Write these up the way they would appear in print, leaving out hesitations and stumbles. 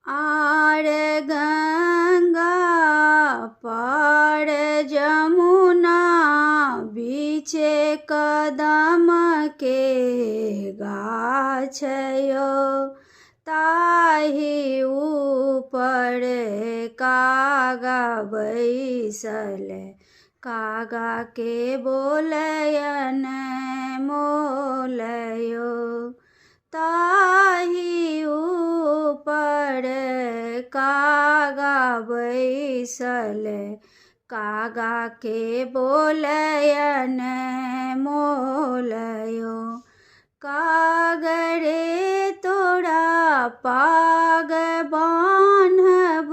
आर गंगा पार जमुना बीचे कदम के गाछ यौ, ताहि ऊपर कागा बैसल, कागा के बोलयन मोल यौ। ताहि ऊपर कागा बैसल, कागा के बोलयन मोल यौ। कागरे तोरा पाग बान्हब,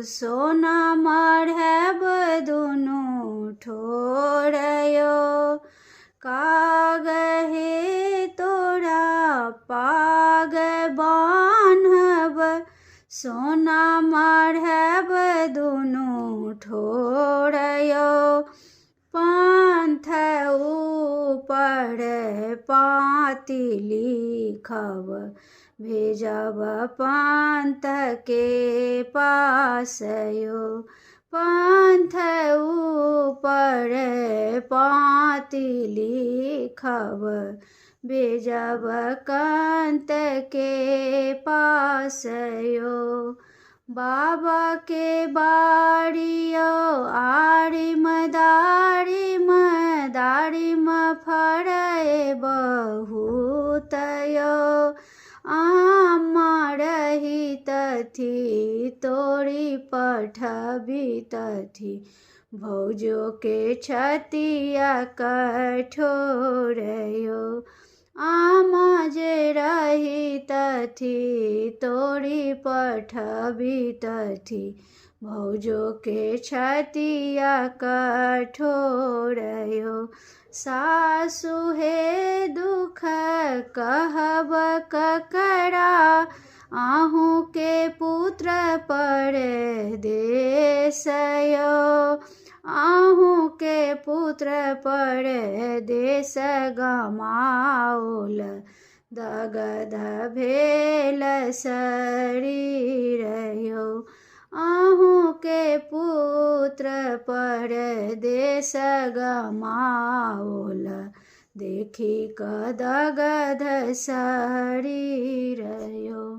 सोना मढ़ब दुनू ठोर यौ। कागहे तोरा पाग बान्हब, सोना मढ़ब दुनू ठोर यौ। पंथ ऊपर पाँति लिखब, भेजब पंथ के पास यौ। पंथ ऊपर पाँति लिखब, भेजब कंत के पास यौ। बाबा के बारियो आरिम दारिम, दारिम फड़ै बहुत यौ। आमा रहितथि तोरी पठबितथि, भौजो के छतिया कठोर यौ। आमा जे रहितथि तोरी पठबितथि, भौजो के छतिया कठोर यौ। सासु हे दुख कहब ककरा, अहूँके पुत्र परदेश यौ। अहूँके पुत्र परदेश गमाओल, दगध भेल शरीर यौ। अहूँके पुत्र परदेश गमाओल, देखि कऽ दगध शरीर यौ।